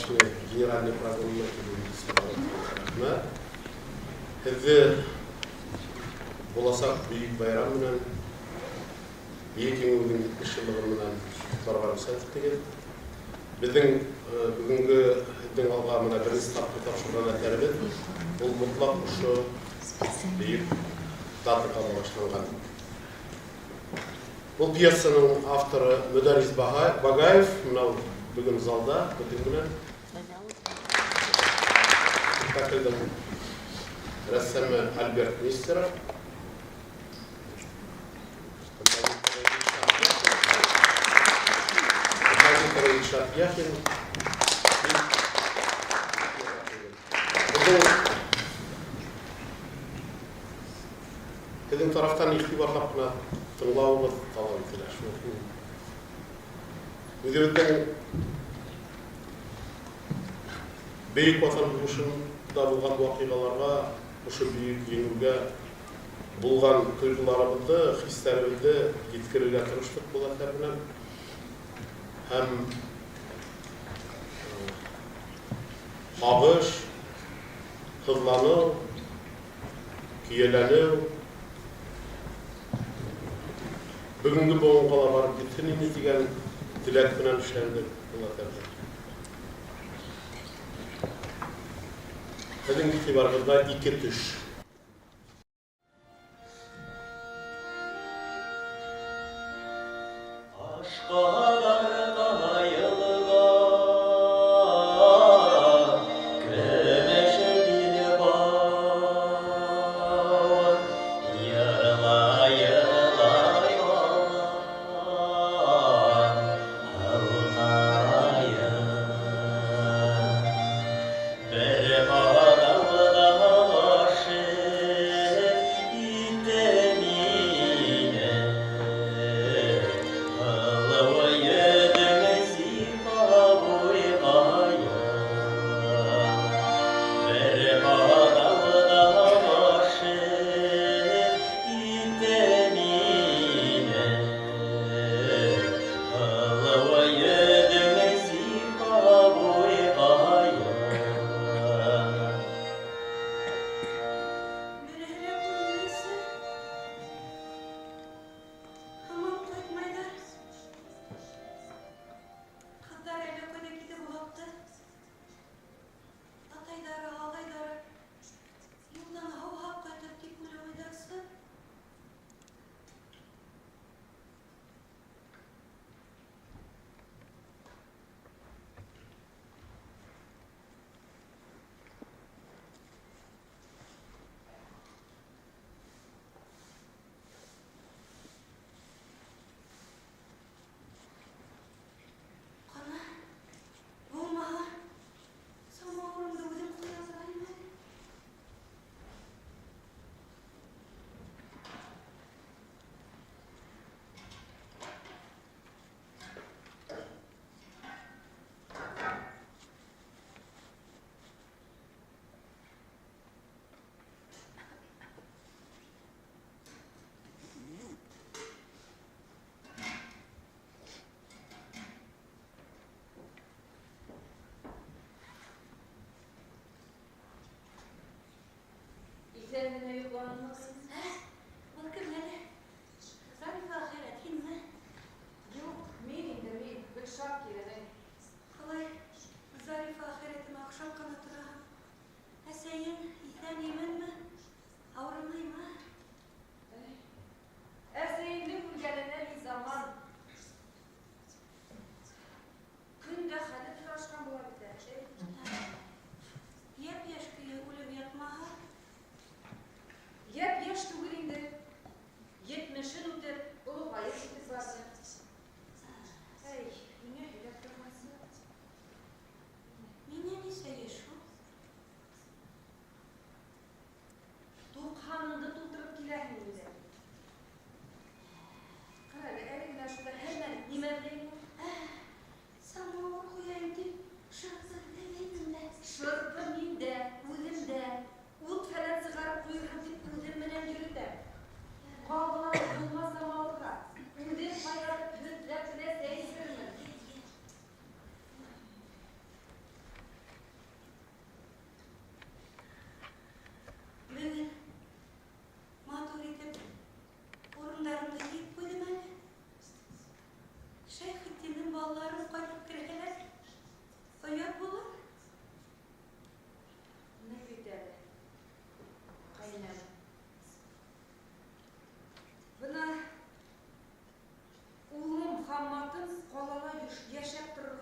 праздничный генеральный прогонына килеүегеҙгә рәхмәт. Һеҙҙе буласаҡ бөйөк байрам менән, Бөйөк Еңеүҙең 70 йыллығы менән ҡотларға рөхсәт итегеҙ. Беҙҙең бөгөнгө һеҙҙең алға менән беренсе тапҡыр тапшырған әҫәребеҙ ул мотлаҡ ошо бөйөк датаға бағышланған. Был пьесаның авторы Мөдәррис Багаев, мынау бөгөн залда беҙҙең менән. Спектаклдең рәссамы Альберт Нестеров. Композиторы Илшат Яхин. Беҙҙең һеҙҙең тарафтан иғтибарлап ҡына тыңлауығыҙ талап ителә. Үҙебеҙҙең Бөйөк Ватан һуғышында булған ваҡиғаларға, ошо бөйөк еңеүгә булған тойғоларыбыҙҙы, хистәребеҙҙе еткерергә тырыштыҡ был әҫәр менән. Һәм һағыш, һыҙланыу, көйәләнеү бөгөнгө быуынға ла барып етһен ине тигән теләк менән эшләнде был әҫәрҙә. Һеҙҙең иғтибарығыҙға ике төш. Бер аралда.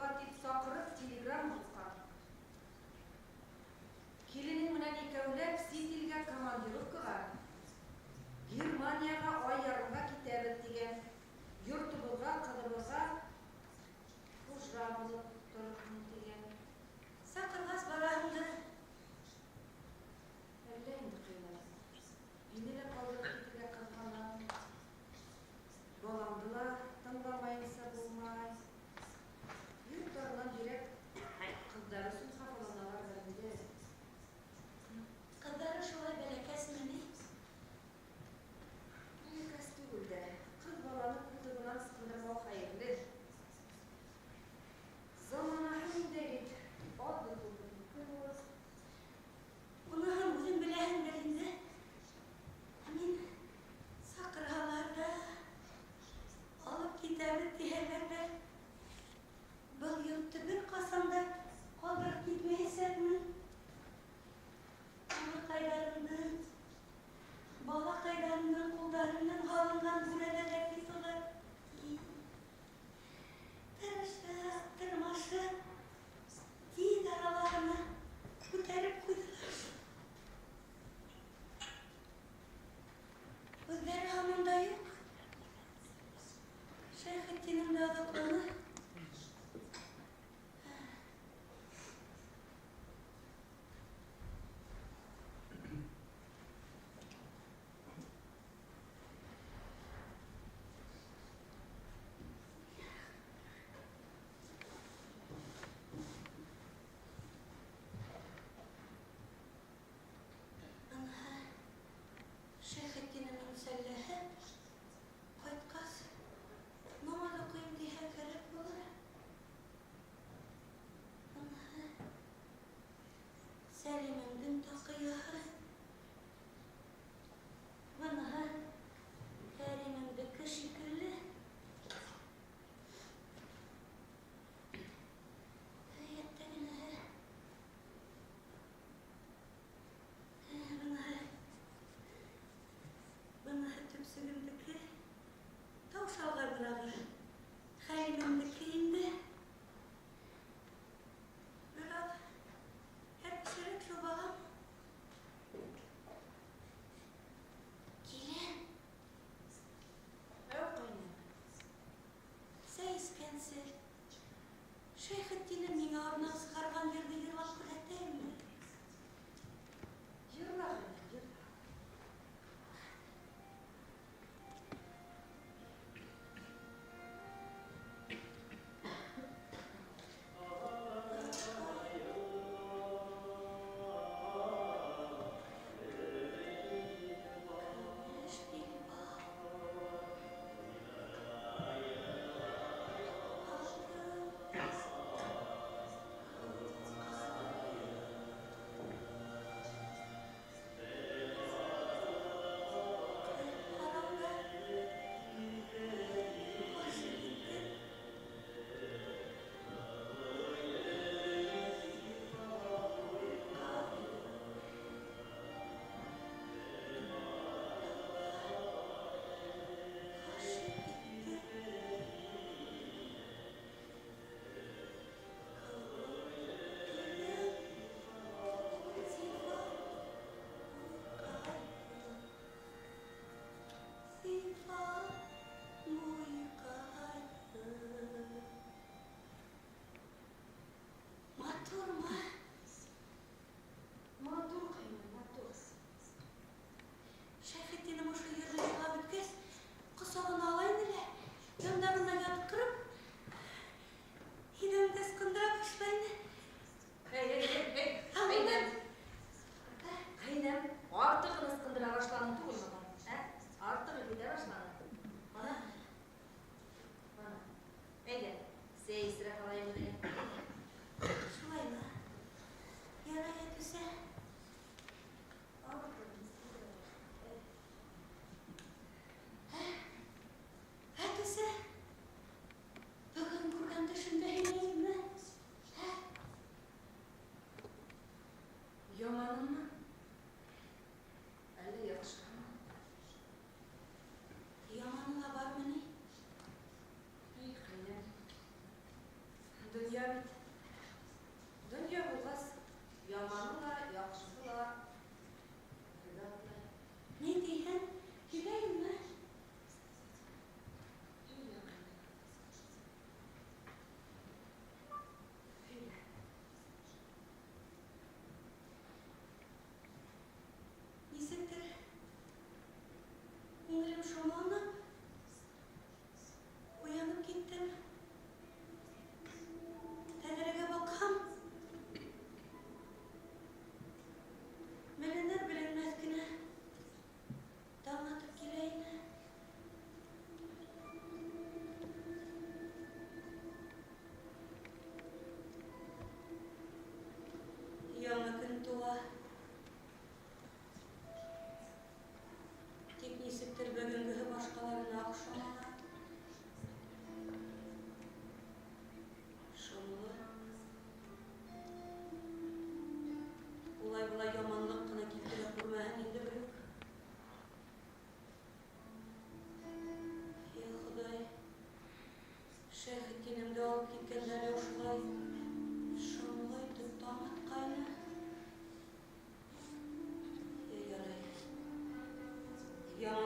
ҡайтырға тип саҡырып телеграмма һуҡҡан. Киленең менән икәүләп сит илгә командировкаға, Германияға ай ярымға китәбеҙ тигән. Йортобоҙға, ҡыҙыбыҙға хужа булып торорһоң тигән. Саҡырғас бараһыңдыр. Әллә инде, ҡыйнар. Һине лә ҡалдырып китергә ҡыҙғанам. Баламды ла тыңламайынса булмай. Йорттарынан бигерәк ҡыҙҙары өсөн хафаланаларҙыр инде. Ҡыҙҙары шулай бәләкәсме ни? Бәләкәс түгел дә, ҡыҙ баланы ҡултығынан ысҡындырмау хәйерле. Заманаһы ниндәй бит, аҙҙы-күпме мөмкин булыр. Уныһын үҙең беләһеңдер инде. Мин саҡырһалар ҙа, алып китәбеҙ тиһәләр ҙә, был йортто бер ҡасан да ҡалдырып китмәйәсәкмен. Балаҡайҙарымдың, балаҡайҙарымдың ҡулдарынан һалынған бүрәнәләр бит улар. Тырышып, тырмашып, тиҙ араларына күтәреп ҡуйҙылар. Үҙҙәре һаман да юҡ. Шәйхетдинем дә оҙаҡланы. Быныһы Шәйхетдинемдең сәлләһе. Ҡайтҡас, намаҙ уҡыйым тиһә, кәрәк булыр. Быныһы Сәлимемдең таҡыяһы. Быныһы Кәримемдеке шикелле. Әйттегенеһе. Быныһы. Быныһы төпсөгөмдөкө. Таушалғанырағы. Хәлимемдеке инде. Бер аҙ һәрпешерәк шул балам. Килен. Әү, ҡайны. Сәй эскәнсе, Шәйхетдинем миңә арнап сығарған йырҙы йырлап күрһәтәйемме? Йырла, ҡайны, йырла. Көмөш билбау, алтын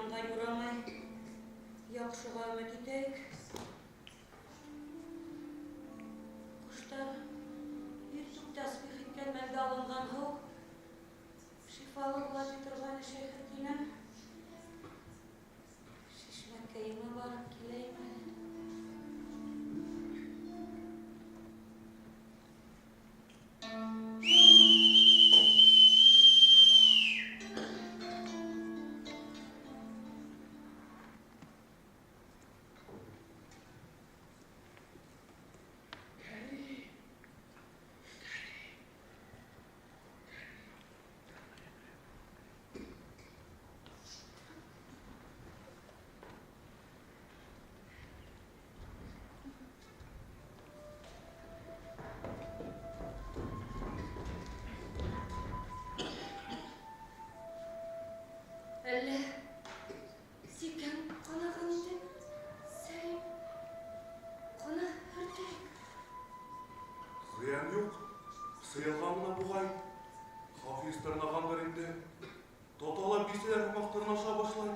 Яманға юрамай, яҡшыға өмөт итәйек. Ҡоштар иртүк тәсбих иткән мәлдә алынған һыу шифалы була ти торғайны Шәйхетдинем. Шишмәкәйемә барып киләйем әле. Әллә сикән ҡанаған инде, Сәлим, ҡана һөртәйек. Зыян юҡ, сыйылған ғына буғай. Хафиз тырнағандыр инде. Тотала бисәләр һымаҡ тырнаша башлай.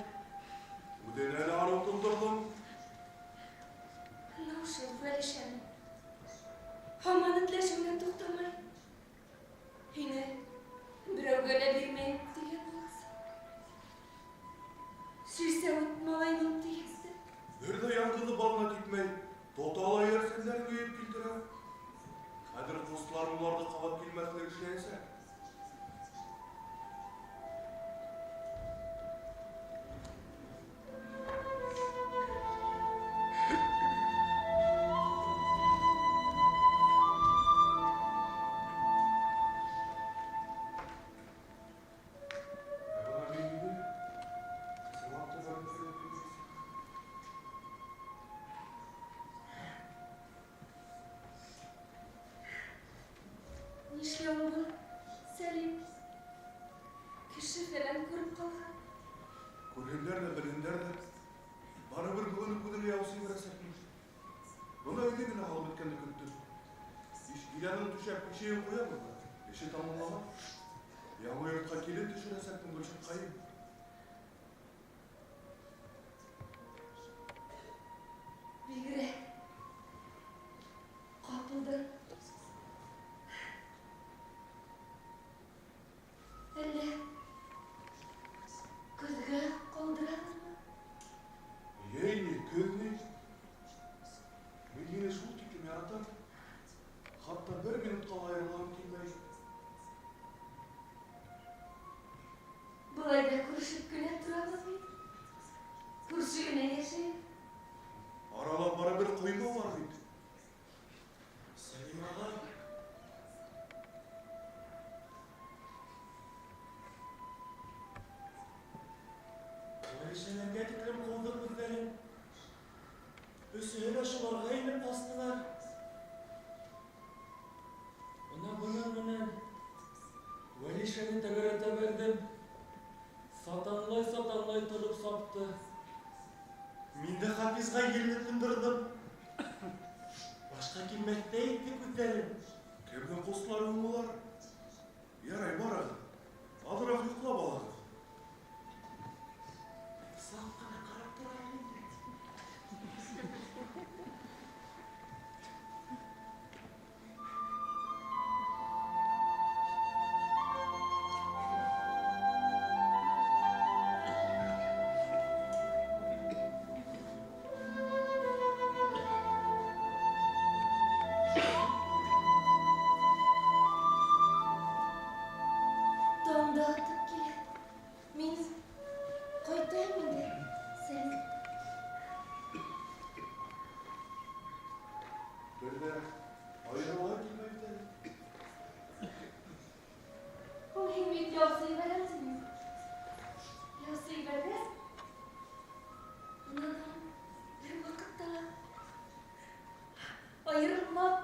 Үҙен әле арыу тондорҙом. Наушил Вәлишәне. Һаман этләшеүҙән туҡтамай. Һине берәүгә лә бирмәйем тигән буласың. Шишәүет малайның тигәсе. Бер ҙә яңғыҙы бағына китмәй, тотала йәрсендәрен өйөп килтерә. Хәҙер ҡустылар уларҙы ҡабат килмәҫлек эшләйәсәк. Ә бына мин инде ысынлап та бер килмәҫ. Нишләүең был, Сәлим? Кеше фәлән күреп ҡалһа. Күрһендәр ҙә, белһендәр ҙә. Барыбер бөгөн үк үҙеңә яусы ебәрәсәкмен. Бына өйҙә генә һалып бөткәнде көттөм. Иш иҙәнен түшәп, ишеген ҡуябыҙ ҙа, эше тамамлана. Яңы йортҡа килен төшөрәсәкмен, Гөлшатҡайым. Бигерәк ҡапылдың. Әллә көҙгә ҡалдырабыҙмы? Йәй ни, көҙ ни? Мин һине шул тиклем яратам. Хатта бер минутҡа ла айырылғым килмәй. Былай ҙа күрешеп кенә торабыҙ бит. Күрше генә йәшәйбеҙ. Арала барыбер ҡойма бар бит. Сәлим ағай. Вәлишәләргә тиклем ҡыуҙыҡ үҙҙәрен. Өсөһө лә шуларға инеп ҡастылар. Бына бының менән Вәлишәне тәгәрәтә бәрҙем. Сатанлай-сатанлай тороп сапты. Мин дә Хафизға елне тондорҙом. Башҡа килмәҫтәй итте күҙҙәрен. Кемдең ҡустылары һуң улар? Ярай, барығыҙ. Аҙыраҡ йоҡлап алығыҙ. Саҡ ҡына ҡарап торайым инде. Таң да атып килә. Мин ҡайтайым инде, Сәлим. Бер ҙә айырыла килмәй бит әле. Ул һин бит яусы ебәрәм тинең. Яусы ебәргәс, унан һуң бер ваҡытта ла айырылмаҫ.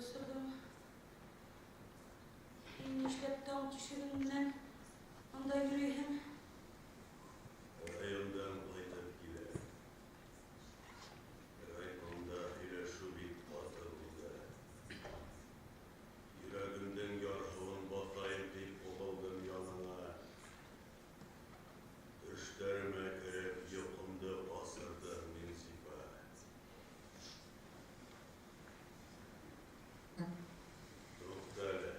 Осорҙом. Һин нишләп таң тишегенән анда йөрөйһөң? Райондан ҡайтып киләм. Райкомда һөйләшеү бик ҡаты булды. Йөрәгемдең ярһыуын баҫайым тип ҡуғылдым яныңа. Төштәремә кереп йоҡомдо ҡасырҙың, Минзифа. Туҡта әле.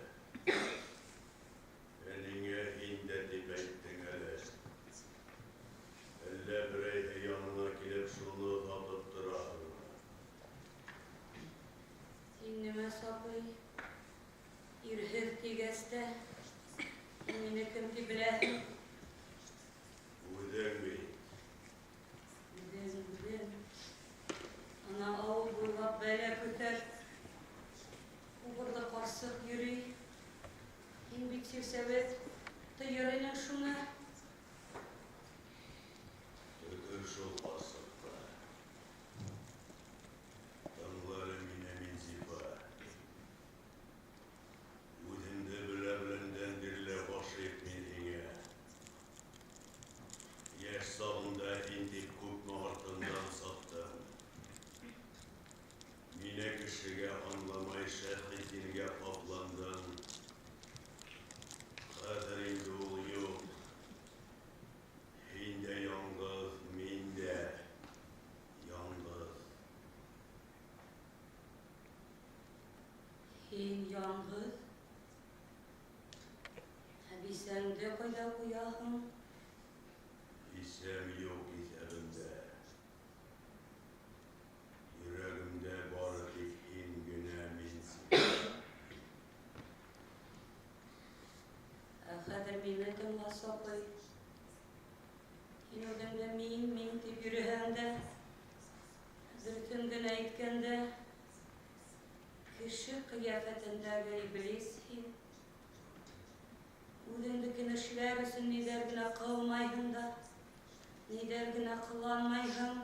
Энеңә һин дә тип әйттең әле. Әллә берәйһе яныңа килеп шуны оҙатып тораһыңмы? Һин нимә, Сапый? Ирһеҙ тигәс тә, һин мине кем тип беләһең? Үҙең бит. Үҙем, үҙем. Ана ауыл буйлап бәлә көтәп, убырлы ҡарсыҡ йөрөй. Һин бит сирсәүет, тыйыр инең шуны. Төкөр шул ҡарсыҡҡа. Тыңла әле мине, Минзифа. Үҙемде белә-беләндән бирле ғашиҡ мин һиңә. Йәш сағымда һин тип күпме артыңдан саптым. Мине кешегә аңламай Шәйхетдингә ҡапландың. Хәҙер инде ул юҡ. Һин дә яңғыҙ, мин дә яңғыҙ. Һин яңғыҙ? Ә бисәңде ҡайҙа ҡуяһың? Бисәм юҡ иҫәбемдә. Йөрәгемдә бары тик һин генә, Минзифа. Ә хәҙер мине тыңла, Сапый. Һин үҙеңде мин, мин тип йөрөһәң дә, дөрөҫөн генә әйткәндә, кеше ҡиәфәтендәге иблис һин. Үҙеңдекен эшләр өсөн ниҙәр генә ҡылмайһың да, ниҙәр генә ҡыланмайһың.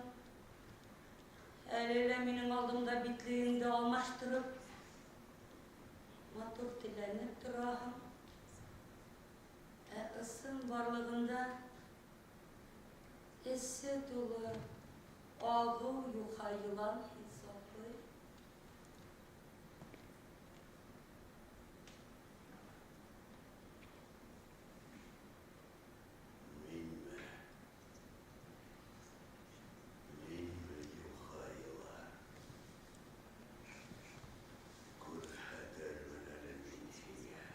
Әле лә минең алдымда битлегеңде алмаштырып, матур теләнеп тораһың. Ә ысын барлығында эсе тулы ағыу юха йылан һин, Сапый. Минме? Минме юха йылан? Күрһәтермен әле мин һиңә.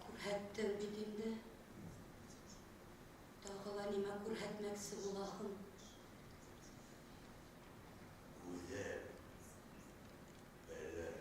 Күрһәттең бит инде. Тағы ла нимә күрһәтмәксе булаһың? Үҙем белермен.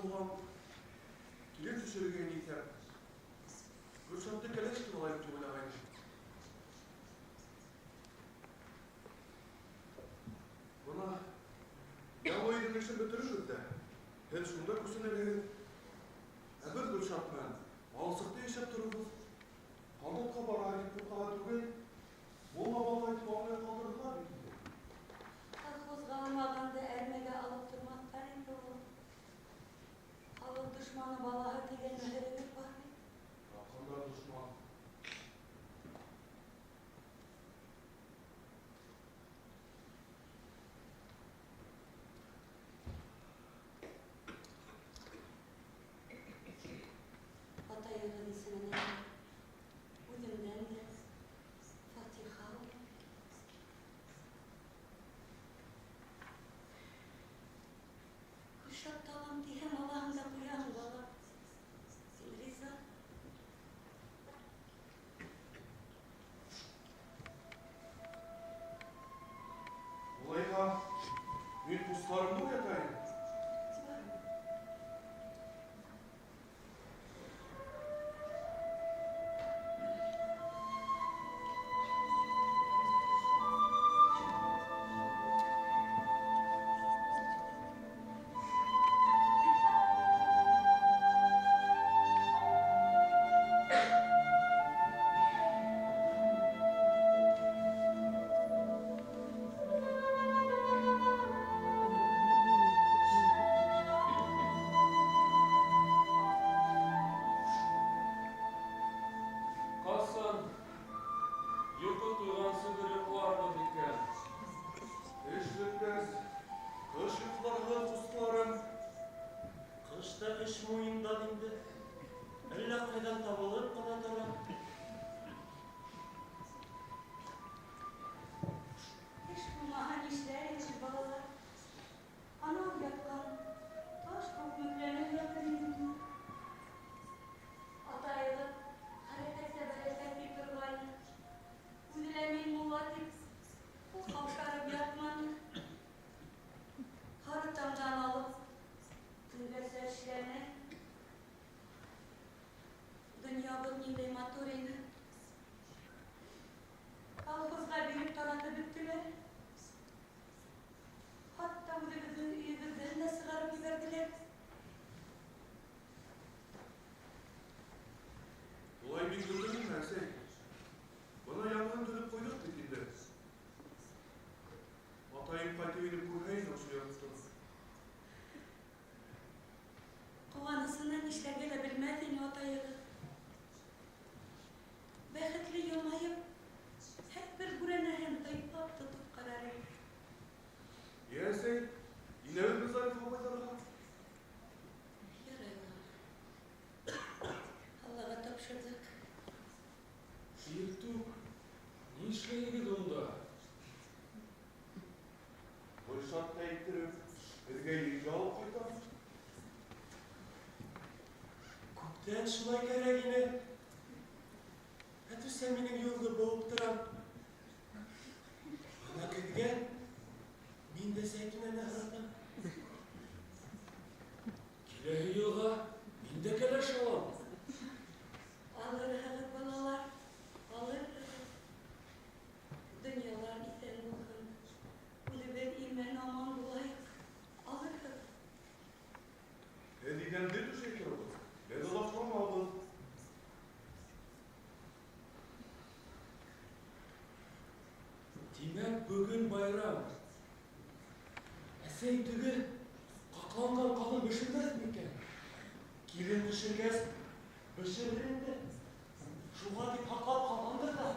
булған. Килен төшөрөргә иҫәп. Гөлшатты кәләш итеп алайыҡ тип уйлағайным. Бына яңы өйҙөң эшен бөтөрөрбөҙ ҙә, һеҙ шунда күсенерһегеҙ. Ә беҙ Гөлшат менән алсыҡта йәшәп торорбоҙ. Һалдатҡа бара тип ҡурҡаға түгел, мулла балаһы тип аңлай ҡалдырҙылар бит инде. Колхозға алмағанды әрмегә алып тормаҫтар инде ул. Халыҡ дошманы балаһы тигән мөһөрөгөҙ бар бит. Тапҡандар дошман. Атайығыҙ исеменә үҙемдән дә фатиха алып. Гөлшатты алам тиһәң, алаһың да ҡуяһың, бала. Һин риза. Улайһа, мин ҡустыларымды уятайым. Бар. Ҡасан йоҡо туйғансы бер йоҡларбыҙ икән? Эш бөткәс, ҡыш йоҡларһығыҙ, ҡустыларым. Ҡыш та эш муйындан инде. Әллә ҡайҙан табылып ҡына тора. Эш булмаһа нишләр инде, балалар? Анау ятҡан таш кеүек мүкләнеп ятыр инде. Атайығыҙ хәрәкәттә бәрәкәт тип торғайны. Үҙе лә мин мулла тип ҡул ҡаушырып ятманы. Һары таңдан алып көнгәсә эшләне. Донъябыҙ ниндәй матур ине. Колхозға биреп таратып бөттөләр. Хатта үҙебеҙҙең өйөбөҙҙән дә сығарып ебәрҙеләр. Улай бик ҙур әсәй. Бына яңыһын төҙөп ҡуйҙыҡ бит инде. Атайым ҡайтып инеп күрһә ине ошо йортто. Ҡыуанысынан нишләргә лә белмәҫ ине атайығыҙ. Бәхетле йылмайып, һәр бер бүрәнәһен һыйпап тотоп ҡарар ине. Йә, әсәй, инәбеҙме Зариф апайҙарға? Ярай, улым. Аллаға тапшырҙыҡ. Иртүк, нишләйһегеҙ унда? Гөлшатты әйттереп, беҙгә өйгә алып ҡайтам. Күптән шулай кәрәк ине. Әтүсә минең юлды быуып тора. Бына көҙгә мин дә Зәйтүнәне һоратам. Киләһе йылға мин дә кәләш алам. Алырһығыҙ, балалар, алырһығыҙ. Донъялар иҫән булһын. Үҙебеҙ имен-аман булайыҡ. Алырһығыҙ. Һеҙ иҙәнде түшәй тороғоҙ, беҙ оҙаҡламабыҙ. Тимәк, бөгөн байрам. Әсәй теге ҡаҡланған ҡаҙын бешермәҫ микән? Килен төшөргәс, бешерер инде. Шуға тип һаҡлап ҡалғандыр ҙа.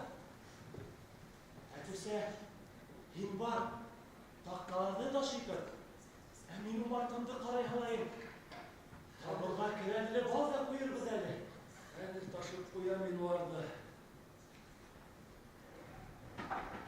Әтүсә, һин бар, таҡталарҙы ташый тор. Ә мин умартамды ҡарай һалайым. Табынға келәтле бал ҙа ҡуйырбыҙ әле. Хәҙер ташып ҡуям мин уларҙы. Thank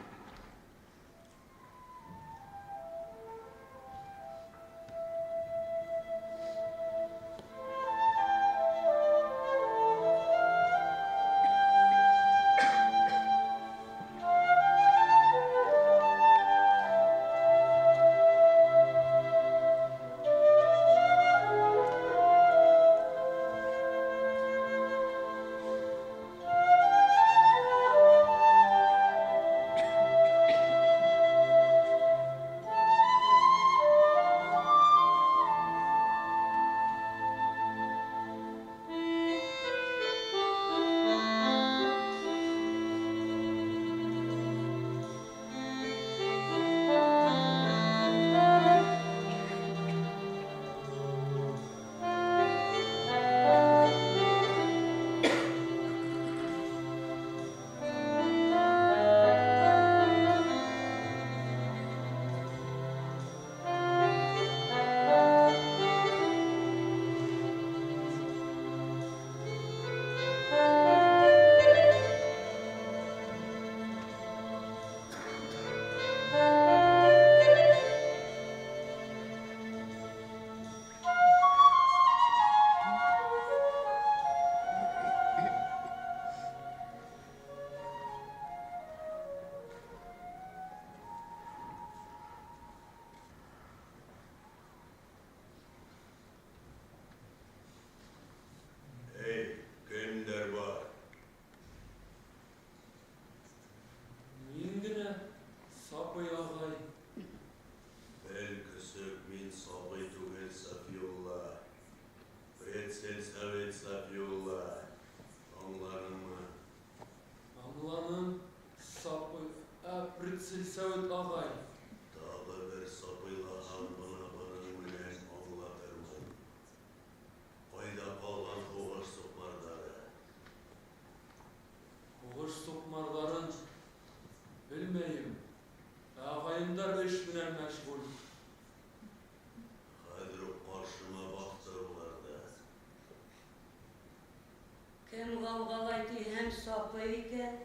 Белмәм, Сапый икән.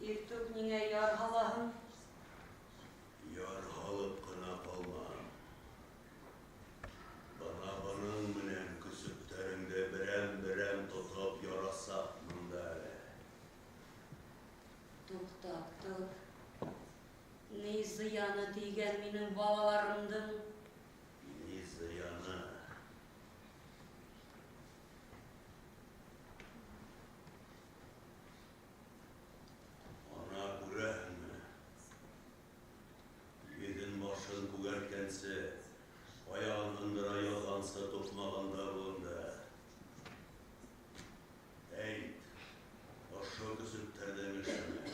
Иртүк ниңә яр һалаһың? Яр һалып ҡына ҡалмам. Бына бының менән көсөктәреңде берәм-берәм тотоп ярасаҡмын да әле. Туҡтап тор. Ни зыяны тейгән минең балаларымдың? Ни зыяны? Ана күрәһеңме? Йөҙөн башын күгәрткәнсе, аяғын һындыра яҙғансы туҡмағандар улыңды. Әйт, ошо көсөктәрҙең эшеме?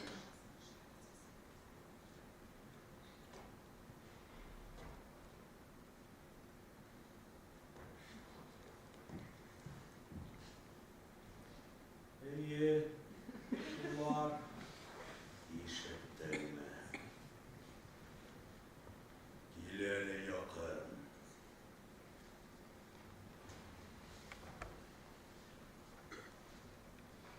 Эйе, шулар. Ишеттеңме? Кил әле яҡын.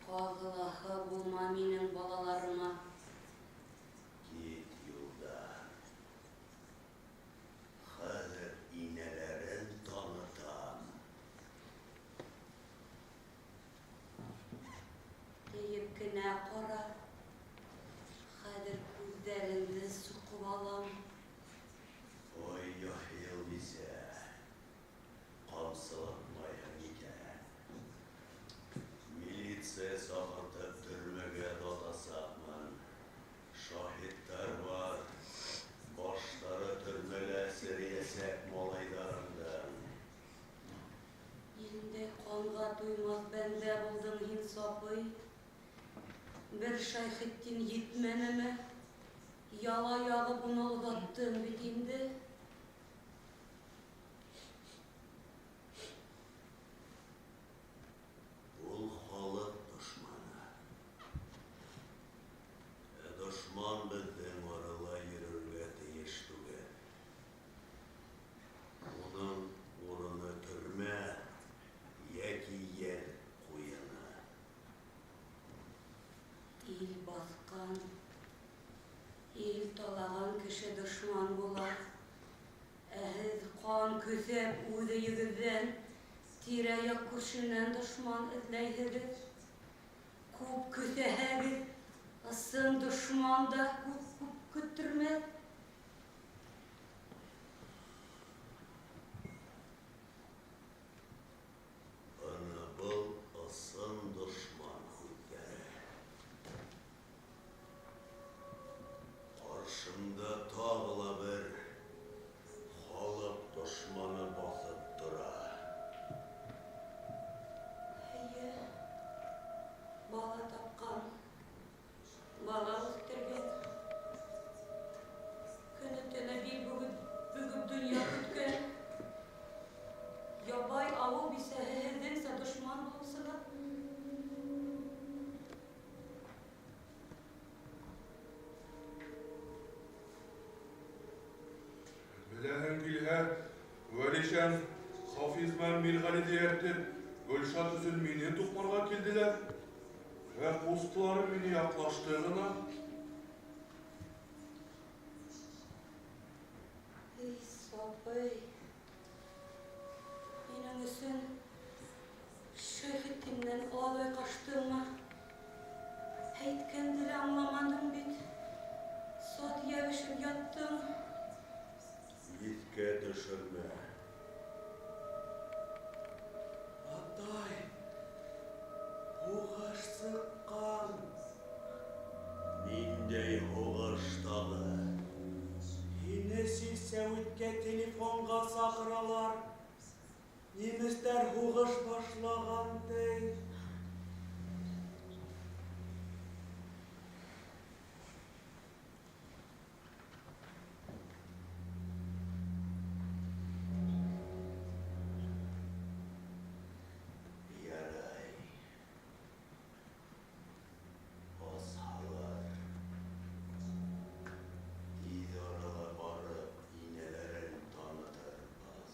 Ҡағылаһы булма минең балаларыма. Кит юлдан. Хәҙер инәләрен танытам. Тейеп кенә ҡара. Хәҙер күҙҙәреңде суҡып алам. Ой, яһил бисә. Ҡамсылатмайһың икән. Милиция саҡыртып төрмәгә оҙатасаҡмын. Шаһиттар бар. Баштары төрмәлә серейәсәк малайҙарыңдың. Ниндәй ҡанға туймаҫ бәндә булдың һин, Сапый. Бер Шәйхетдин етмәнеме? Яла яғып уны оҙаттың бит инде. Ул халыҡ дошманы. Ә дошман беҙҙең арала йөрөргә тейеш түгел. Уның урыны төрмә йәки йәл ҡуйыны. Ил баҫҡан, ил талаған кеше дошман була. Ә һеҙ ҡан көҫәп үҙ өйөгөҙҙән, тирә-яҡ күршенән дошман эҙләйһегеҙ. Күп көҫәһәгеҙ, ысын дошман да күп көттөрмәҫ. Бына был ысын дошман һүҙҙәре. Ҡаршымда тағы ла бер халыҡ дошманы баҫып тора. Эйе, бала тапҡан, бала үҫтергән. Көнө-төнө бил бөгөп донъя көткән. Ябай ауыл бисәһе һеҙҙеңсә дошман булып сыға. Беләһең килһә, Вәлишән, Хафиз менән Мирғәлиҙе эйәртеп, Гөлшат өсөн мине туҡмарға килделәр. Ә ҡустылары мине яҡлашты ғына. Эй, Сапый, минең өсөн Шәйхетдиндән алай ҡаштыңмы? Әйткәнде лә аңламаның бит. Сат йәбешеп яттың. Иҫкә төшөрмә. Атай, һуғыш сыҡҡан. Ниндәй һуғыш тағы? Һине силсәүиткә телефонға саҡыралар. Немецтәр һуғыш башлаған, ти. Ярай. Асһалар. Тиҙ арала барып инәләрен танытырбыҙ.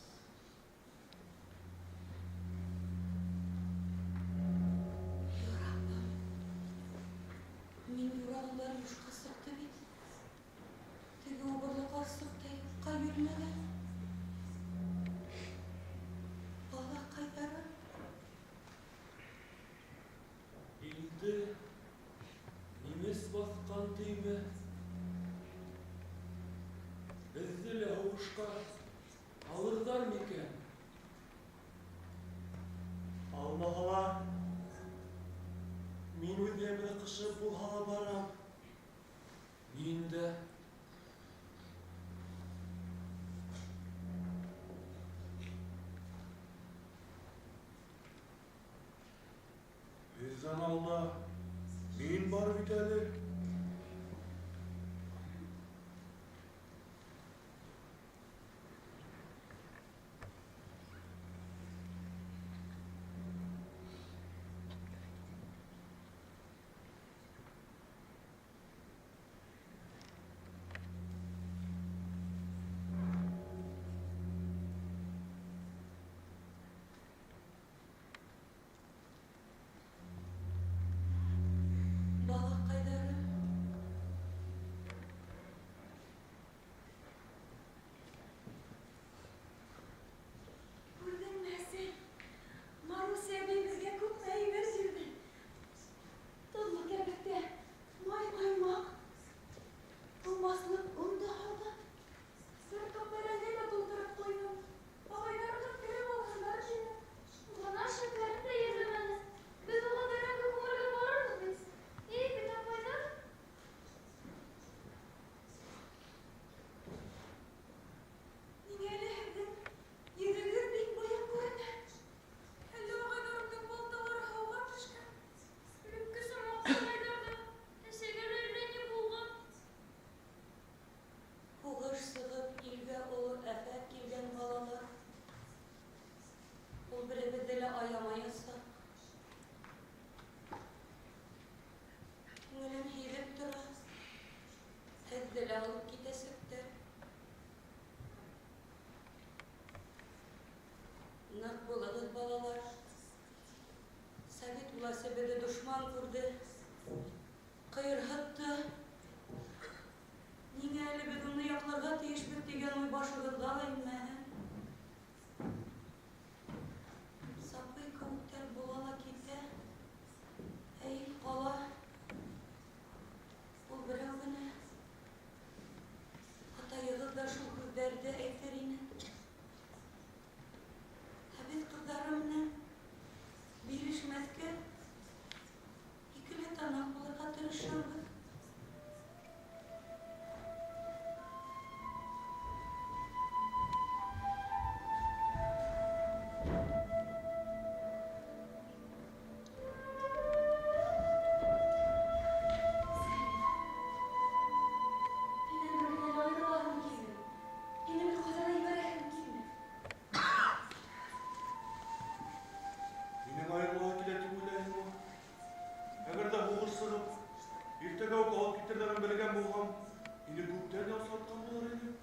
тейме? Беҙҙе лә һуғышҡа алырҙар микән? Алмаһалар, мин үҙем ныҡышып булһа ла барам. Мин дә. Беҙҙән алда мин бар бит әле. Балаҡайҙарым, Күрҙеңме, әсәй? Маруся әбей беҙгә күпме әйбер бирҙе. Тоҙло кәбеҫтә, май ҡаймаҡ, тулмаҫлыҡ он да һалды. Бер ҡап бәрәңге лә тултырып ҡуйҙым. Ағайҙарығыҙ кереп алһындар тине. Бына шәкәрен дә йәлләмәне. Беҙ уға бәрәңге күмергә барырбыҙ бит. Эй, бит апайҙар. Ниңә әле һеҙҙең йөҙөгөҙ бик бойоҡ күренә? Әллә ағайҙарымдың балталары һыуға төшкән? Элеккесә маҡтамайҙар ҙа, әсәйгә лә әллә ни булған. Һуғыш сығып, илгә оло афәт килгән, балалар. Ул беребеҙҙе лә аямаясаҡ. Күңелем һиҙеп тора, һеҙҙе лә алып китәсәктәр. Ныҡ булығыҙ, балалар. Совет власы беҙҙе дошман күрҙе, ҡыйырһытты. Ниңә әле беҙ уны яҡларға тейешбеҙ тигән уй башығыҙға ла инмәһен. Сапый кеүектәр була ла китә, ә ил ҡала. Ул берәү генә. Атайығыҙ ҙа шул һүҙҙәрҙе әйтер ине. Ә беҙ ҡыҙҙары менән бирешмәҫкә, икеләтә ныҡ булырға тырышырбыҙ. Сәлим, һинән бер генә лә айырылаһым килмәй. Һине бер ҡайҙа ла ебәрәһем килмәй. Минең айырылаһы килә тип уйлайһыңмы? Әгәр ҙә һуғыш сығып, иртәгә үк алып китерҙәрен белгән булһам, һине күптән яусатҡан булыр инем.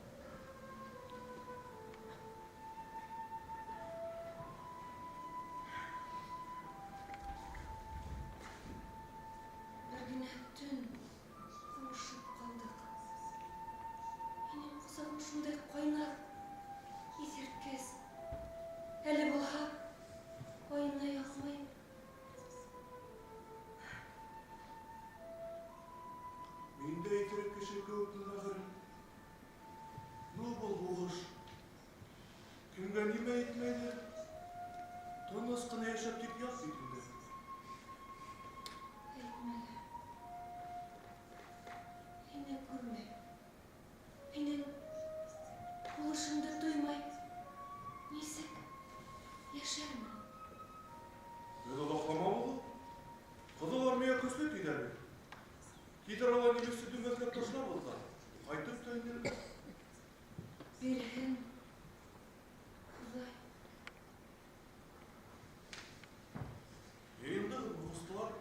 Бер генә төн ҡауышып ҡалдыҡ. Һинең ҡосағың шундай ҡайнар, иҫерткес. Әле булһа, айнай алмайым. Мин дә иҫерек кеше кеүекмен ахыры. Ну, был һуғыш. Кемгә нимә әйтмәйҙе? Тыныс ҡына йәшәп тик ят бит инде. Әйтмә лә. Һине күрмәй, һинең һулышыңды тоймай, нисек йәшәрмен? Беҙ оҙаҡламабыҙ ул. Ҡыҙыл Армия көслө тиҙәр бит. Тиҙ арала немецты дөмбәҫләп ташлабыҙ ҙа, ҡайтып та инербеҙ. Бирһен Хоҙай. Йыйындығыҙмы, ҡустылар?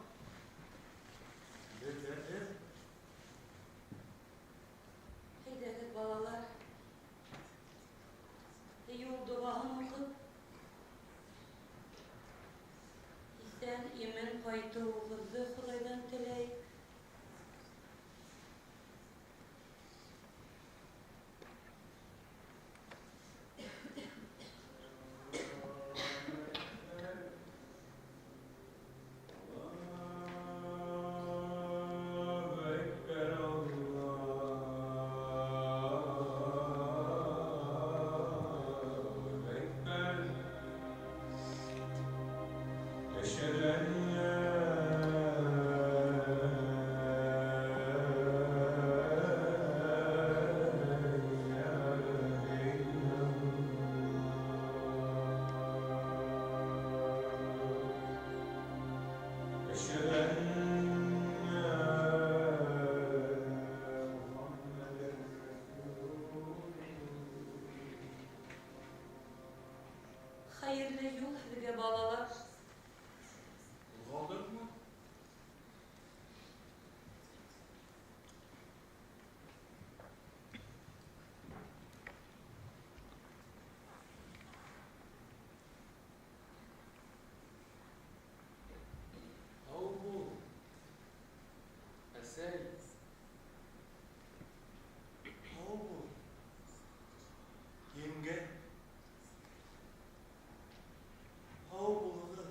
Беҙ әҙер. Әйҙәгеҙ, балалар. أشهد أن Хәйерле юл һеҙгә, балалар. Ҡуҙғалдыҡмы? Һау бул, әсәй. Һау бул, еңгә. Һау булығыҙ.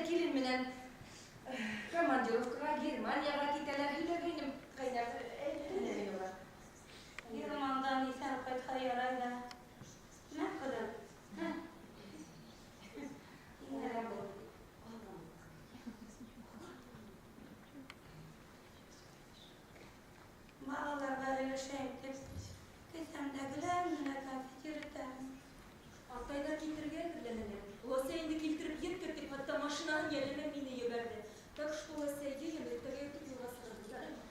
Килен менән командировкаға Германияға китәләр һөйләгәйнем, ҡәйнә, әйттем мин уға. Германдан иҫән ҡайтһа ярай ҙа. Мә, ҡыҙым. Һә. Еңелерәк булыр. Балаларға өләшәйем тип, кеҫәмдә гелән генә конфет йөрөтәм. Атайҙар китергә әҙерләнәләр. Оләсәй инде килтереп еткер тип, хатта машинаһын йәлләмәй мине ебәрҙе. Так что, оләсәй, йыйын, иртәгә иртүк юлға сығырбыҙ, яраймы?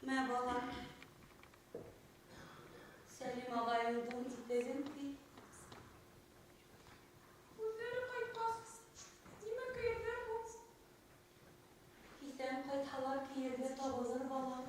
Мә, балам. Сәлим ағайыңдың итеген кей. Үҙҙәре ҡайтҡас, нимә кейерҙәр һуң? Иҫән ҡайтһалар, кейергә табылыр, балам.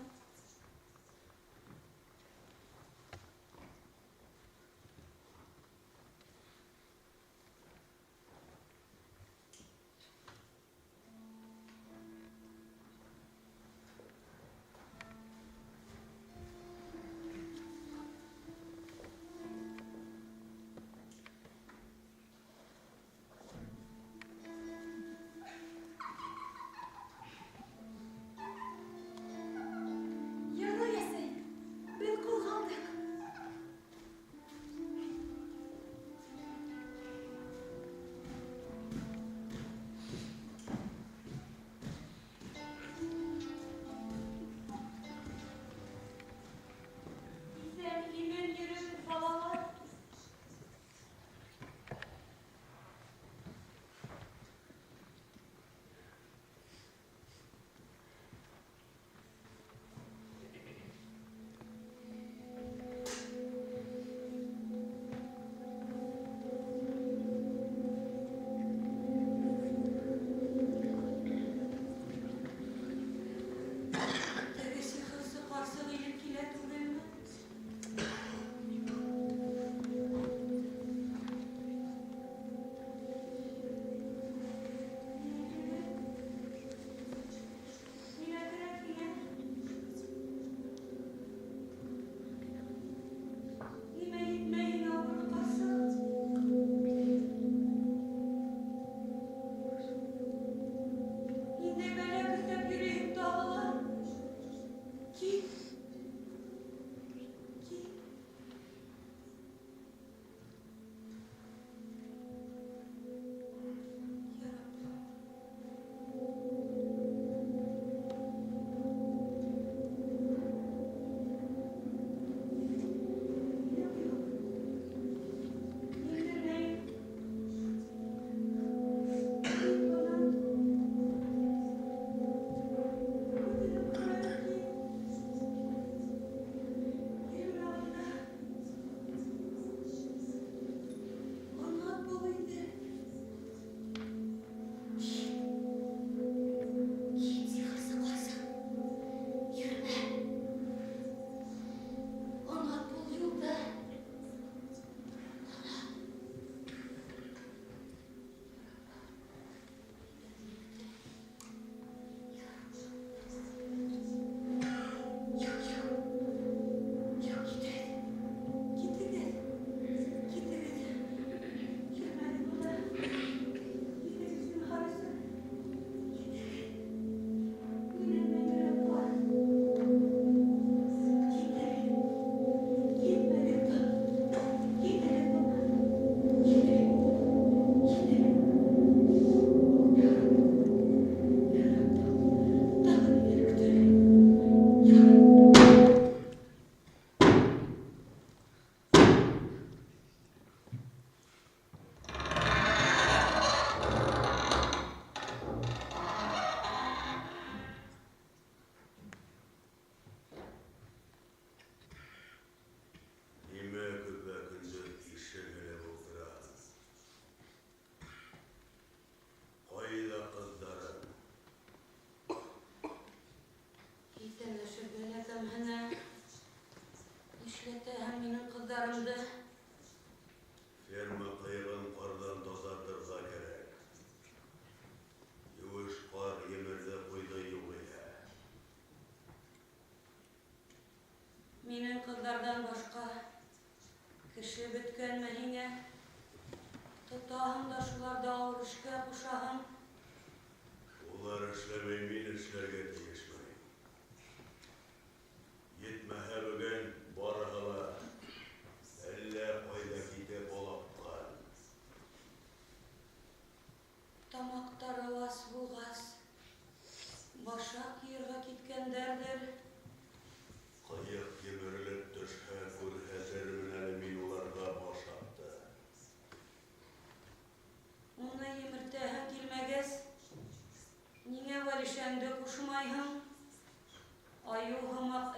Ярай, әсәй, беҙ ҡуҙғалдыҡ. Иҫән-имен йөрөгөҙ, балалар. Теге сихырсы ҡарсыҡ илеп килә түгелме? Нимә кәрәк һиңә? Нимә етмәй һиңә, ауырыу ҡарсыҡ? Ниндәй бәлә көҫәп йөрөйһөң тағы ла? Кит! Кит! Ярабби. Юҡ, юҡ. Индермәйем. Кит бынан. Үҙеңә ҡарап кит. Йөрөмә бында. Анат бул инде. Кит. Кит, сихырсы ҡарсыҡ. Йөрөмә. Анат бул юлда. Юҡ, юҡ. Юҡ, китегеҙ. Китегеҙ. Китегеҙ. Йөрөмәгеҙ бында. Китегеҙ, зинһар өсөн. Китегеҙ. Минең дә йөрәк бар. Китегеҙ. Китмәгеҙ Китегеҙ бынан. Китегеҙ. Китегеҙ. Тағы ниҙәр көтөргә? Ярабби. Нимә көпә-көндөҙ ишек элеп ултыраһың? Ҡайҙа ҡыҙҙарың? Иҫәнләшергә лә кәмһенә. Нишләтәһең минең ҡыҙҙарымды? Ферма ҡыйығын ҡарҙан таҙартырға кәрәк. Еүеш ҡар емерҙе ҡуйҙы юғиһә. Минең ҡыҙҙарҙан башҡа кеше бөткәнме һиңә? Тотаһың да шуларҙы ауыр эшкә ҡушаһың. Улар эшләмәй, мин эшләргә тейешме? Етмәһә бөгөн барыһы ла әллә ҡайҙа китеп олаҡҡан. Тамаҡтары ас булғас, башаҡ йыйырға киткәндәрҙер. Ҡыйыҡ емерелеп төшһә, күрһәтермен әле мин уларға башаҡты. Уны емертәһең килмәгәс, ниңә Вәлишәңде ҡушмайһың? Айыу һымаҡ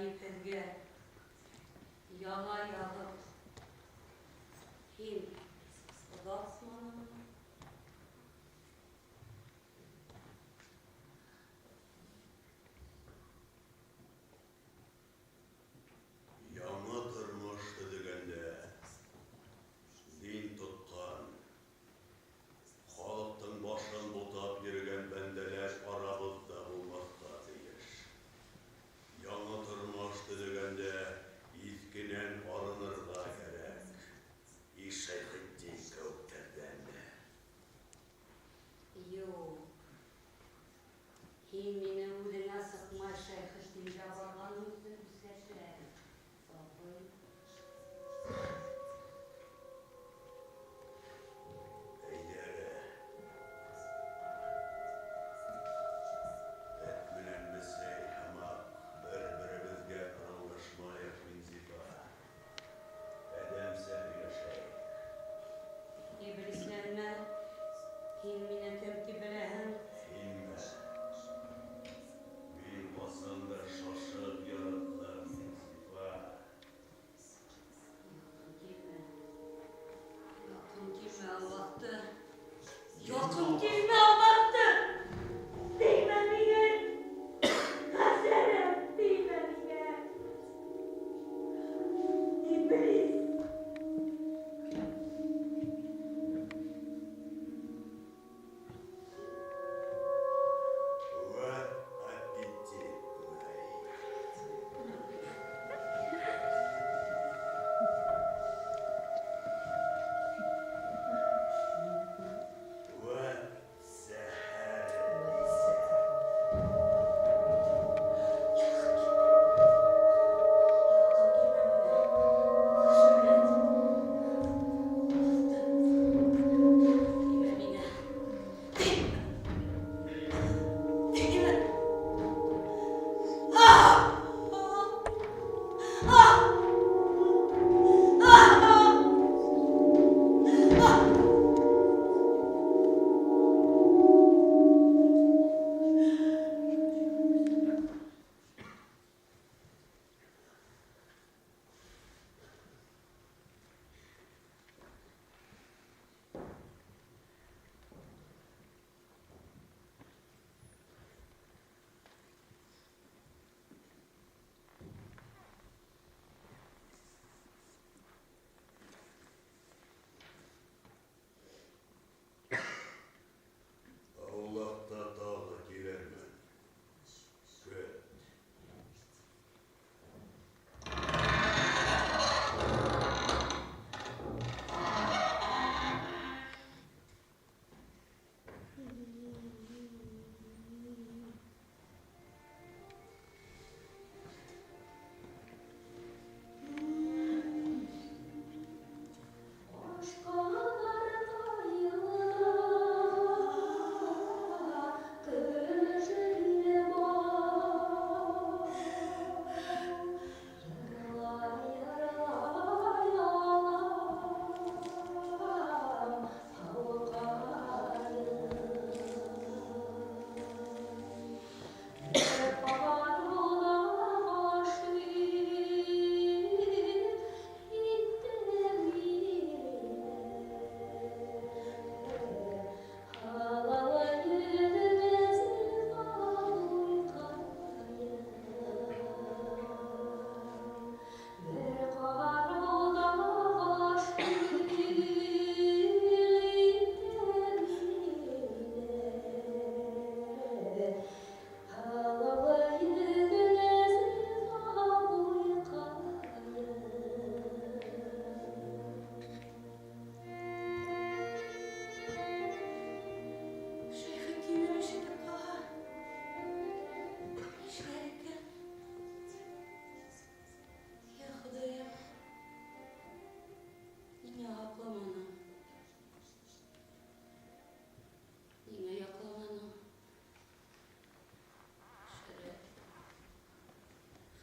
ғәйепһеҙгә яла яғып, һин оҙатманыңмы? Яңы тормош төҙөгәндә дин тотҡан, халыҡтың башын бутап йөрөгән бәндәләр арабыҙҙа булмаҫҡа тейеш. Яңы тормош төҙөгәндә иҫкенән арынырға кәрәк. И Шәйхетдин кеүектәрҙән дә. Юҡ. Һин мине үҙеңә сыҡмай Шәйхетдингә барғаныңды күрһәтәм, абый. Әйҙә әле. Эт менән бесәй һымаҡ бер-беребеҙгә ырылдашмайыҡ, Минзифа. Әҙәмсә һөйләшәйек. Иблисләнмә. Һин мине кем тип беләһең? Һинме? Мин ҡасандыр шашып яраттым, Минзифа. Яҡын килмә. Яҡын килмә, албаҫты. Яҡын килмә, албаҫты! Теймә миңә! Хәсәрәт, теймә миңә! Иблис! Вәт аппетитный. Вәт зәһәр бисә. Яҡын килмә. Яҡын килмә миңә. Хәшәрәт. Албаҫты. Теймә миңә. Теймә. Теймә. Ah! Ah! Ah! Ah! Аулаҡта тағы килермен. Көт. Шәйхетдинем ишетеп ҡалһа, нишләр икән? Йә Хоҙайым, ниңә һаҡламаның? Ниңә яҡламаның? Хәшәрәт,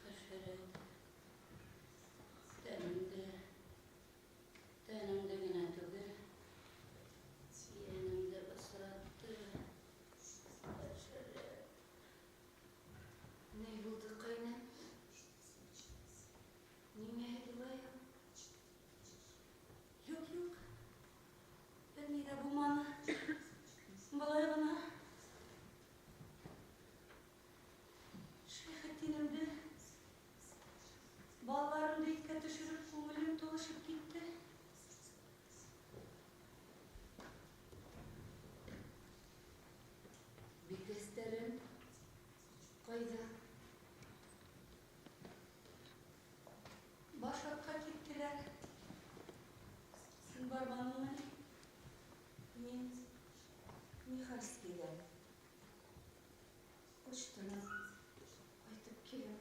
хәшәрәт. Тәнемде, тәнемде генә түгел, йәнемде бысратты. Хәшәрәт. Ни булды, ҡәйнәм? Барманыңмы ни? Мин Михальскийҙән. Почтанан ҡайтып киләм.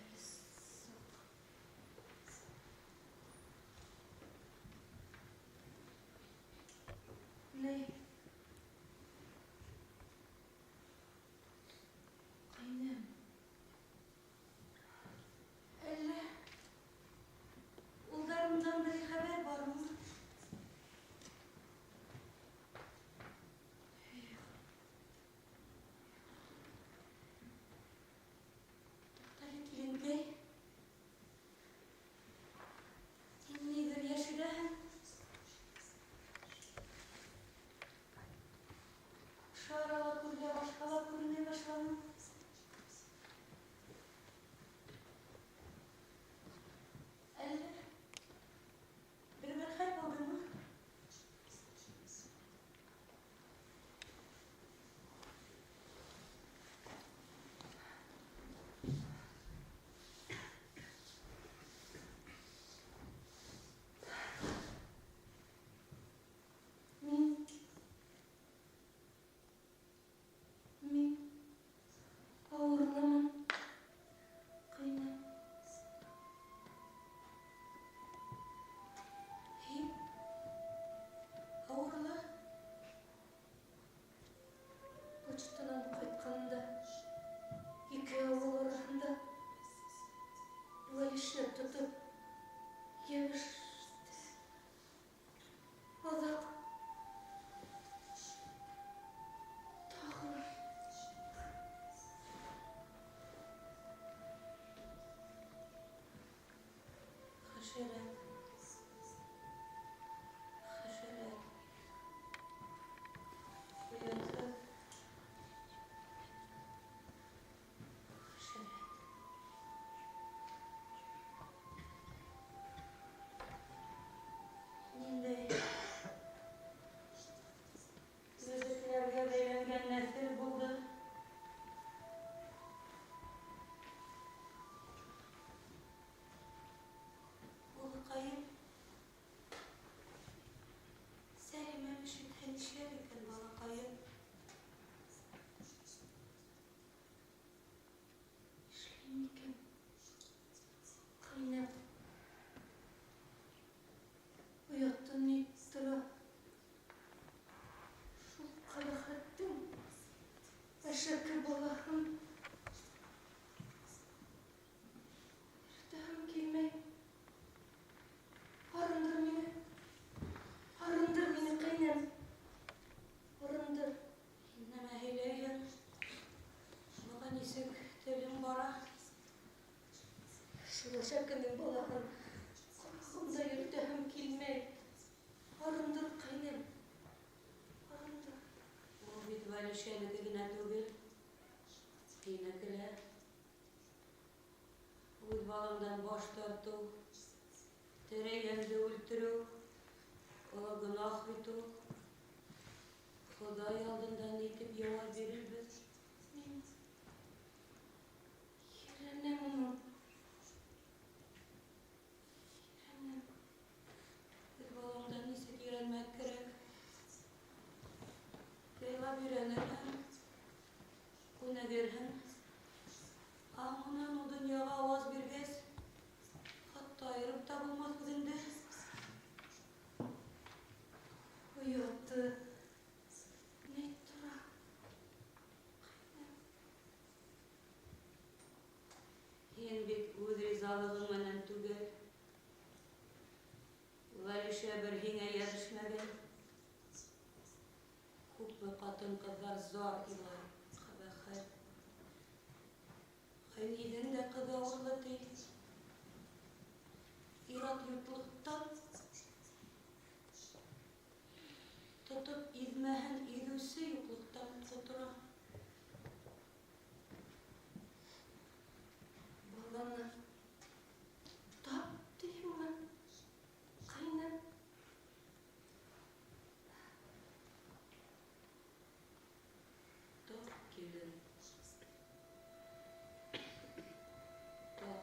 Әле саҡ. Ни? Ҡәйнәм. Әллә улдарымдан бер хәбәр бармы? Туҡтале, киленкәй. Һин ниҙер йәшерәһең? Ошо арала күҙгә башҡа ла күренә башланы. Әллә бер-бер хәл булдымы? Мин ауырлымын, ҡәйнәм. Һин ауырлы? Почтанан ҡайтҡанда ике ауыл араһында Вәлишә тотоп йәбеште. Аҙаҡ тағы ла. Хәшәрәт. Хәшәрәт. Оятһыҙ. Хәшәрәт. Ниндәй мөҙөкләргә бәйләнгән нәҫел булды. Улыҡайым, Сәлимәм ишетһә нишләр икән, балаҡайым? Эшләйем икән, ҡәйнәм? Ояты ни тора? Шул ҡәбәхәттең әшәке балаһын йөрөтәһем килмәй. Арындыр мине, арындыр мине, ҡәйнәм, арындыр. Һин нәмә һөйләйһең? Быға нисек телең бара? Шул әшәкенең балаһын ҡорһағымда йөрөтәһем килмәй. Арындыр, ҡәйнәм, арындыр. Ул бит Вәлишәнеке генә түгел, һинеке лә. Үҙ балаңдан баш тартыу, тере йәнде үлтереү, оло гонаһ бит ул. Хоҙай алдында ни тип яуап бирербеҙ? Мин ерәнәм уны. Ерәнәм. Үҙ балаңдан нисек ерәнмәк кәрәк? Яйлап өйрәнерһең, күнегерһең. Аңынан ул донъяға ауаз биргәс, хатта айырып та булмаҫ үҙеңде. Ояты ни тора, ҡәйнәм. Һин бит үҙ ризалығың менән түгел. Вәлишә бер һиңә йәбешмәгән. Күпме ҡатын-ҡыҙҙар зар илай, ҡәбәхәт. Ғәйниҙең дә ҡыҙы ауырлы, ти. Ир-ат юҡлыҡтан тотоп иҙмәһен иҙеүсе юҡлыҡтан ҡотора. Баланы тап тиһеңме, ҡәйнәм? Тап, килен. Тап.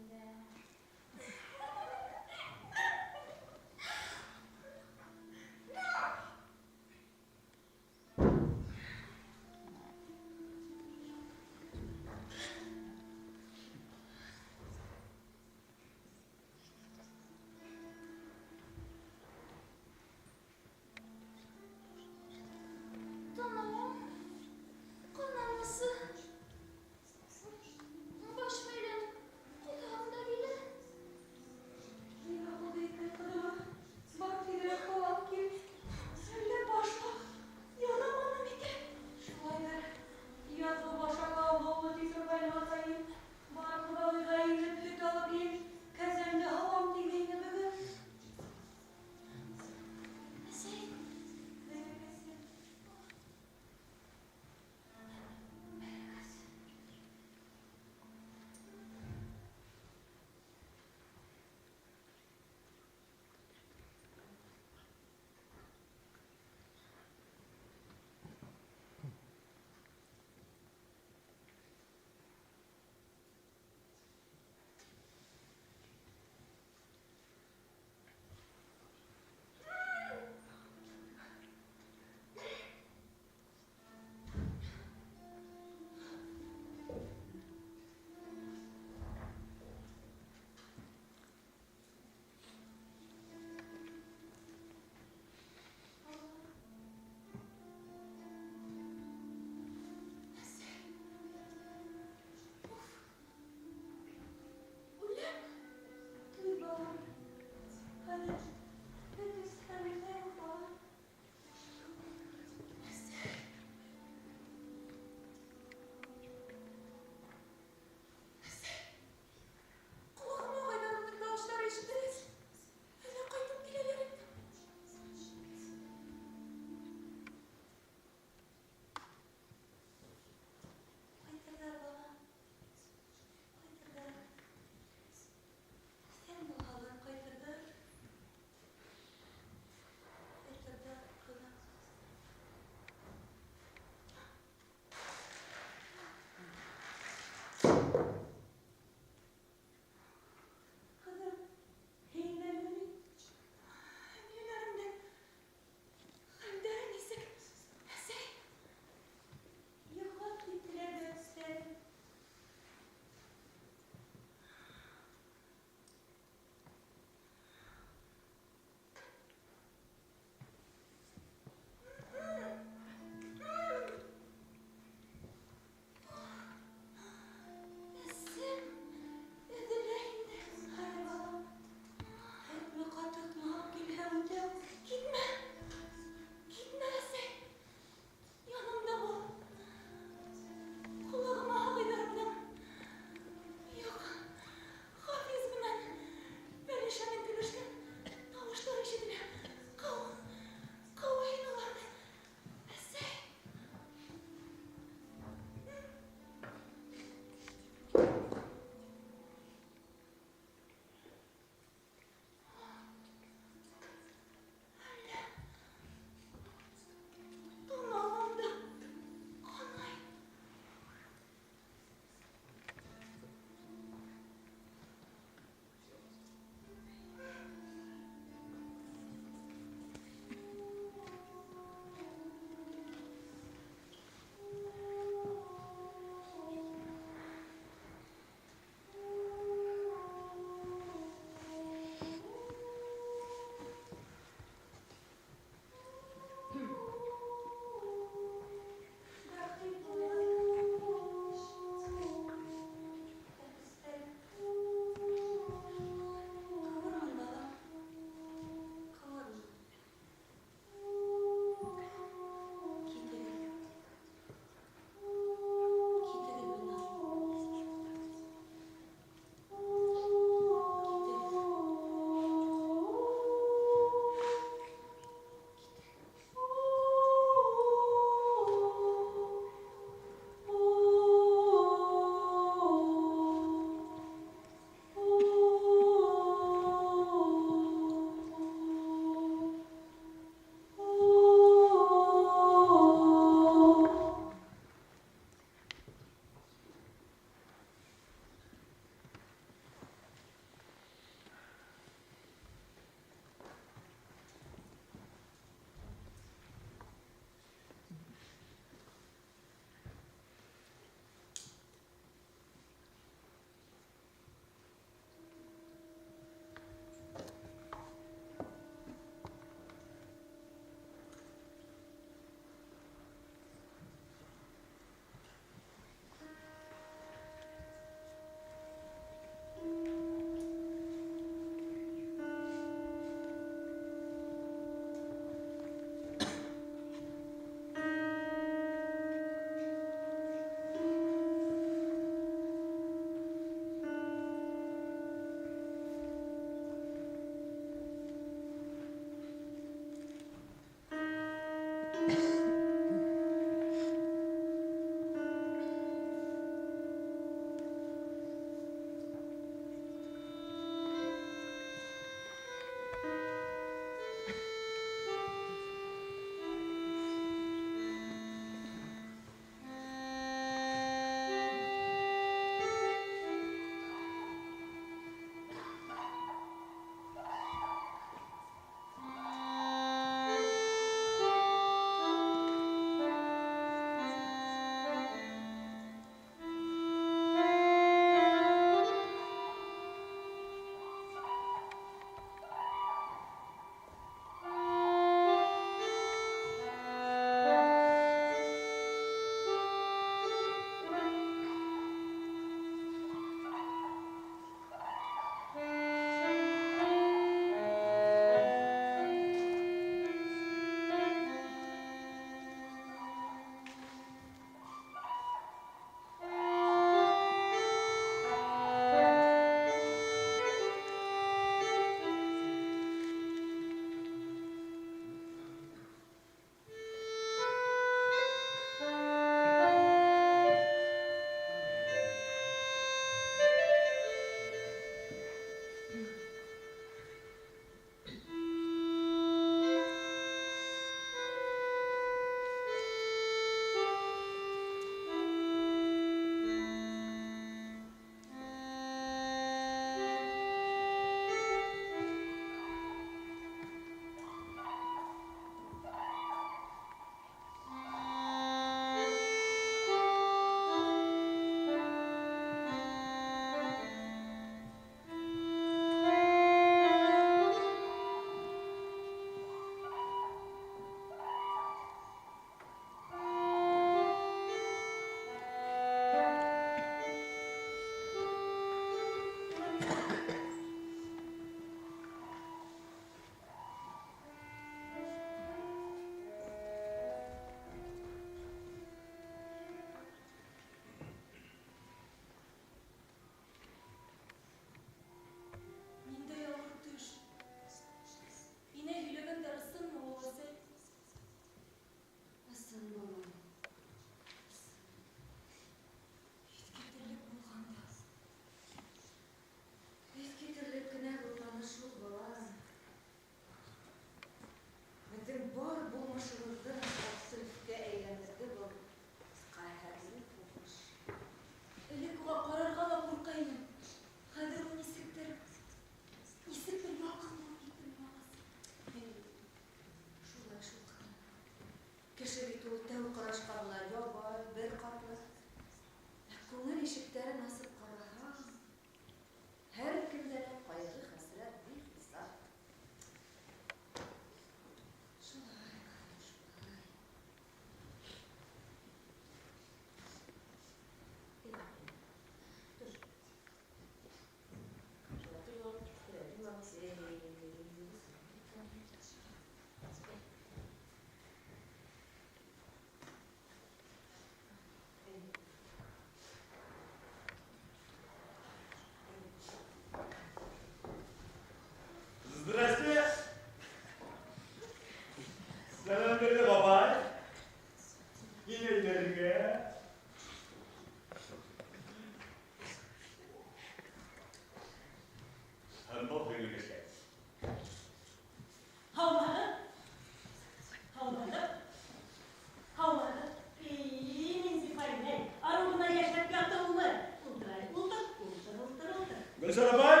Гөлшан апай,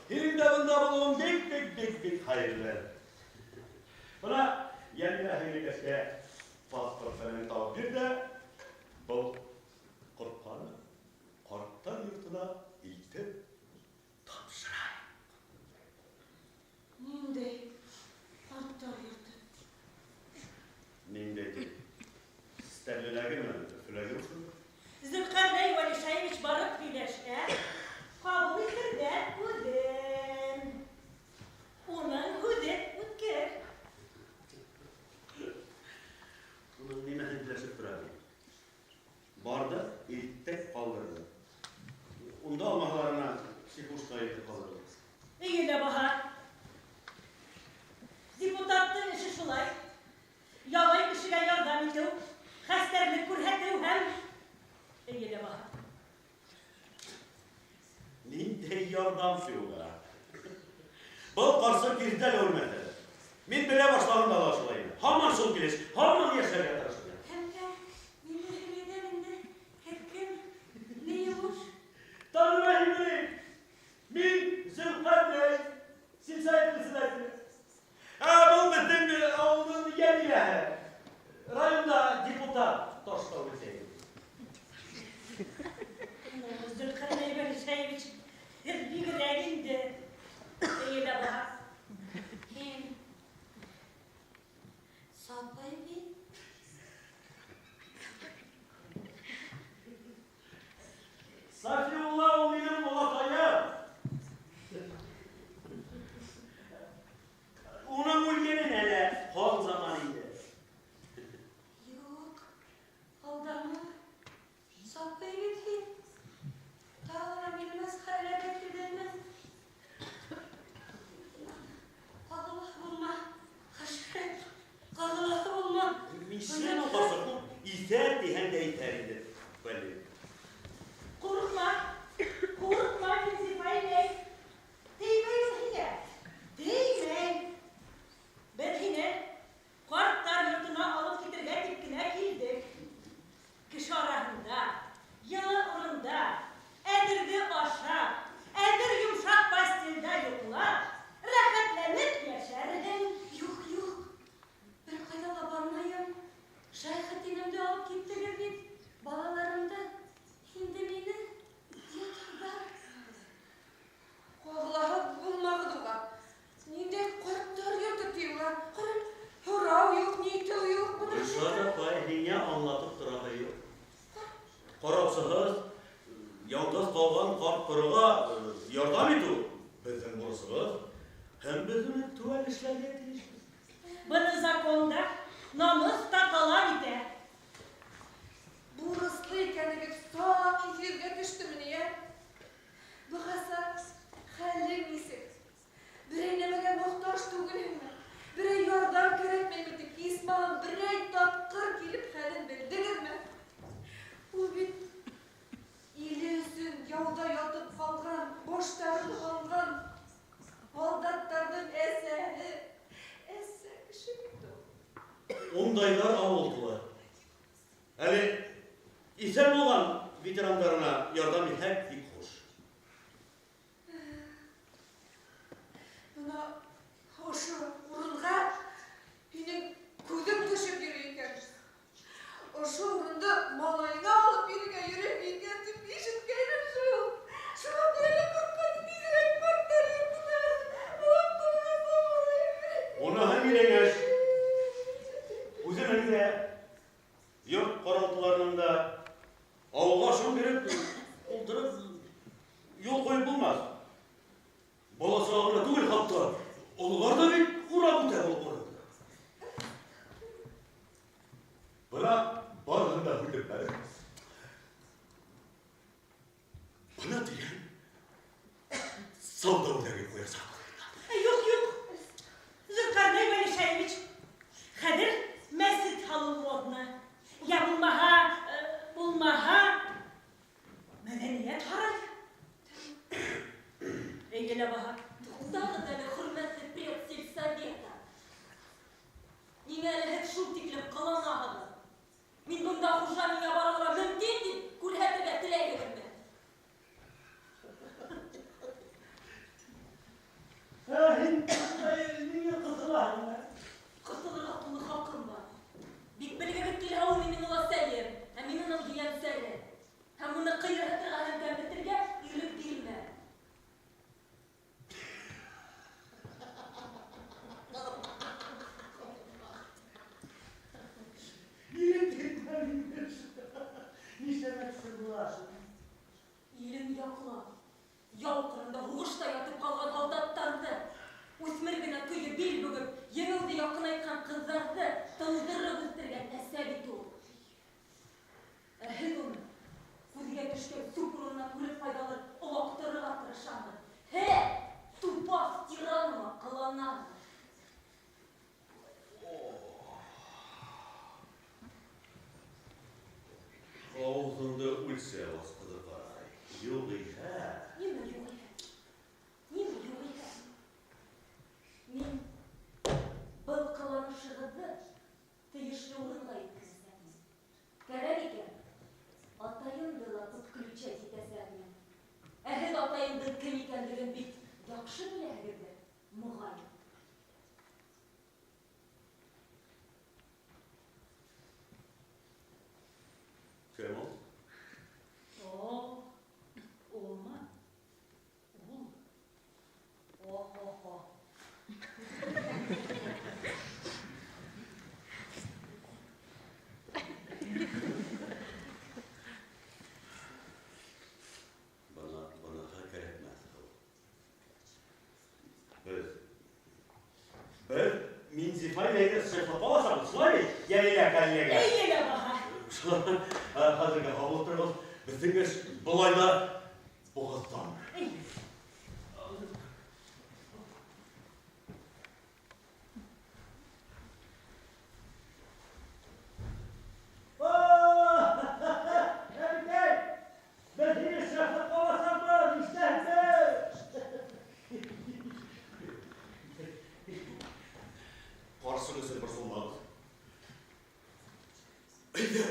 һинең дә бында булыуың бик, бик, бик, бик хәйерле. Бына Йәмилә һеңлекәшкә паспорт фәлән табып бир ҙә, был ҡортҡаны ҡарттар йортона илтеп тапшырайыҡ. Ниндәй ҡарттар йорто? Ниндәй тип? Стәрлеләгеме, Өфөләгеме шул? Зөлҡәрнәй Вәлишаевич барып һөйләшһә, ҡабул итерҙәр үҙен. Уның һүҙе үткер. Уның нимәһен һөйләшеп тора бит? Барҙы, илттек, ҡалдырҙы. Унда алмаһалар, психушка илтеп ҡалдырҙы. Эйе лә баһа. Депутаттың эше шулай. Ябай кешегә ярҙам итеү, хәстәрлек күрһәтеү һәм эйе лә баһа. Ниндәй ярҙам уға? Был ҡарсыҡ иртә лә үлмәҫ әле. Мин белә башлағанда ла шулай ине. Һаман шул килеш, һаман йәшәргә тырышты. Һәм дә мине һөйләйҙәр инде. Һеҙ кем? Ни йомош? Танымайһың ни? Мин Зөлҡәрнәй, сельсовет председателе. Ә был беҙҙең ауылдың Йәмиләһе. Районда депутат Таштау Хөсәйен. Ну, Зөлҡәрнәй Вәлишаевич, һеҙ бигерәк инде. Эйе лә баһа. Һин Сапай бит. Сафиулла ул минең олатайым. Уның үлгәнен әле хан заманы ине. Юҡ, алдама. Сапай бит һин. Тағы ла мине мәсхәрәләргә килдеңме? Ҡағылаһы булма, хәшәрәт. Ҡағылаһы булма. Нишләне ул ҡарсыҡ? Ул иҫәр тиһәң дә иҫәр инде. Бәле. Ҡурҡма, ҡурҡма, Минзифа инәй. Теймәй ул һиңә. Теймәй. Беҙ һине ҡарттар йортона алып китергә тип кенә килдек. Кеше араһында, йылы урында, әҙерҙе ашап, әҙер йомшаҡ постелдә йоҡлап, рәхәтләнеп йәшәрһең. Юҡ, юҡ. Бер ҡайҙа ла бармайым. Шәйхетдинемде алып киттегеҙ бит. Балаларымды, инде мине йоторҙар. Ҡағылаһы булмағыҙ уға. Ниндәй ҡарттар йорто ти улар? Ҡара, һорау юҡ, ни итеү юҡ. Бына Гөлшан апай, һиңә аңлатып тораһы юҡ. Ҡараусыһыҙ, яңғыҙ ҡалған ҡарт-ҡороға ярҙам итеү беҙҙең бурысыбыҙ. Һәм беҙ уны теүәл эшләргә тейешбеҙ. Быны законда намыҫ та талап итә. Бурыслы икәнегеҙ саҡ иҫегеҙгә төштөмө ни, ә? Бығаса хәлең нисек? Берәй нәмәгә мохтаж түгелһеңме? Берәй ярҙам кәрәкмәйме тип, исмаһам, берәй тапҡыр килеп хәлен белдегеҙме? Ул бит иле өсөн яуҙа ятып ҡалған, баштарын алған һалдаттарҙың әсәһе. Әсә кеше бит ул. Ундайҙар ауыл тулы. Әле иҫән булған ветерандарына ярҙам итһәк, бик хуш. Бына ошо урынға һинең күҙең төшөп йөрөй икән. Ошо урынды малайыңа алып бирергә йөрөй икән тип ишеткәйнем шул. Шуға күрә лә ҡурҡҡан, тиҙерәк ҡарттар йортона алып ҡуйғансы малайыңды. Уныһы минең эш. Үҙенең дә, йорт ҡаралтыларының да ауылға шым биреп ултырып юл ҡуйып булмаҫ. Бала саға ғына түгел, хатта ололар ҙа бит урап үтә был урынды. Бына барыһын да һөйләп бәрегеҙ. Бына тигән сауҙа үҙәге ҡуясаҡ. Юҡ, юҡ. Зөлҡәрнәй Вәлишаевич, хәҙер мәсет һалыу модно. Йә булмаһа, мәҙәниәт һарайы. Эйе лә баһа. Туҡтағыҙ әле, хөрмәтле предсельсовет. инде яҡынайтҡан ҡыҙҙарҙы тыуҙырып үҫтергән әсә бит ул. Ә һеҙ уны күҙгә төшкән сүп урынына күреп ҡайҙалыр олаҡтырырға тырышаһығыҙ. Һеҙ тупаҫ тиранла ҡыланаһығыҙ. Ауыҙыңды үлсәп ас, ҡыҙыҡай. Юғиһә. Нимә юғиһә? Нимә юғиһә? Мин был ҡыланышығыҙҙы тейешле урынға еткерәсәкмен. Кәрәк икән, атайымды ла подключать итәсәкмен. Ә һеҙ атайымдың кем икәнлеген бик яҡшы беләһегеҙҙер, моғайын. Кем ул? О, улмы? Ул. О-хо-хо. Бына быныһы кәрәкмәҫ ул. Беҙ Беҙ Минзифа илә шефлыҡ аласаҡбыҙ, шулай бит, Йәлилә коллега? Эйе лә баһа. Хәҙергә һау булып тороғоҙ. Беҙҙең эш былай ҙа боғаҙҙан. Әбекәй, беҙ һине шефлыҡҡа аласаҡбыҙ, ишетәһеңме? Ҡарсыҡ өсөн борсолмағыҙ. Әйҙә,